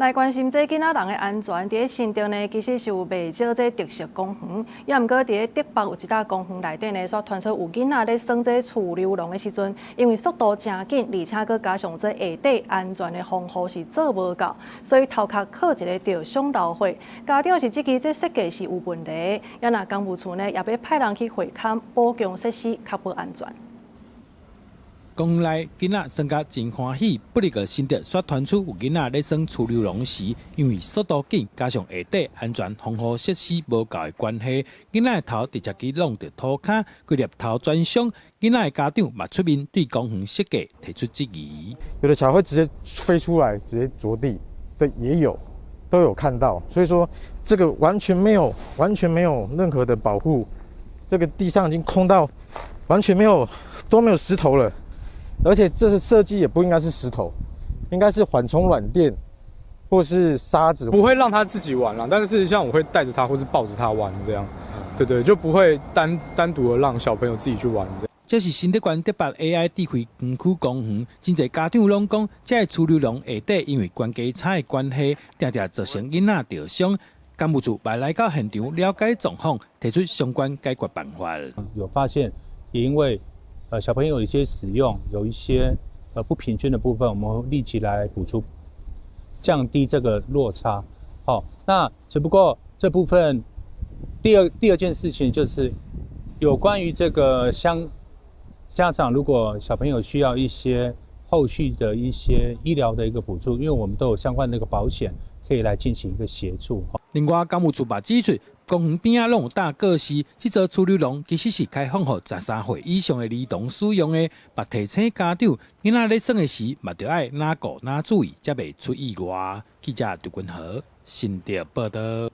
來關心這囡仔人的安全，佇咧新竹呢，其實是有袂少這特色公園，也毋過佇咧竹北有一搭公園內底呢，煞傳出有囡仔咧耍這儲溜龍的時陣，因為速度誠緊，而且閣加上這下底安全的防護是做無夠，所以頭殼磕一个著傷流血。家長是質疑這設計是有問題，也若工務處呢，也欲派人去會勘補強設施，確保安全。公園內囡仔耍甲真歡喜，不過新竹煞傳出有囡仔咧耍儲溜龍時，因為速度緊，加上下底安全防護設施無夠的關係，囡仔的頭直接去挵著塗跤，規粒頭全傷。囡仔的家長嘛出面對公園設計提出質疑。有的小孩會直接飛出來，直接着地的也有，都有看到。所以說這個完全沒有，完全沒有任何的保護，這個地上已經空到完全沒有，都沒有石頭了。而且這是設計也不應該是石頭，應該是緩衝軟墊或是沙子。不會讓他自己玩啦，但是像我會帶着他或是抱着他玩這樣，對對，就不會單單獨的讓小朋友自己去玩這樣。這是新竹縣竹北 AI 智慧園區公園，真濟家長攏講，這个儲溜龍下底因為懸低差的關係，定定造成囡仔著傷。工務處嘛來到現場了解狀況，提出相關解決辦法。有發現，也因為小朋友有一些使用有一些不平均的部分，我們會立即來補出，降低這個落差。好，那只不過這部分第二件事情就是有關於這個相家長如果小朋友需要一些後續的一些醫療的一個補助，因為我們都有相關的一個保險可以來進行一個協助。另外，工務處嘛指出，公園邊仔攏有搭告示，這座儲溜龍其實是開放予13歲以上的兒童使用的，嘛提醒家長，囡仔咧耍的時，嘛著愛若顧若注意，才袂出意外。記者劉君和新竹報道。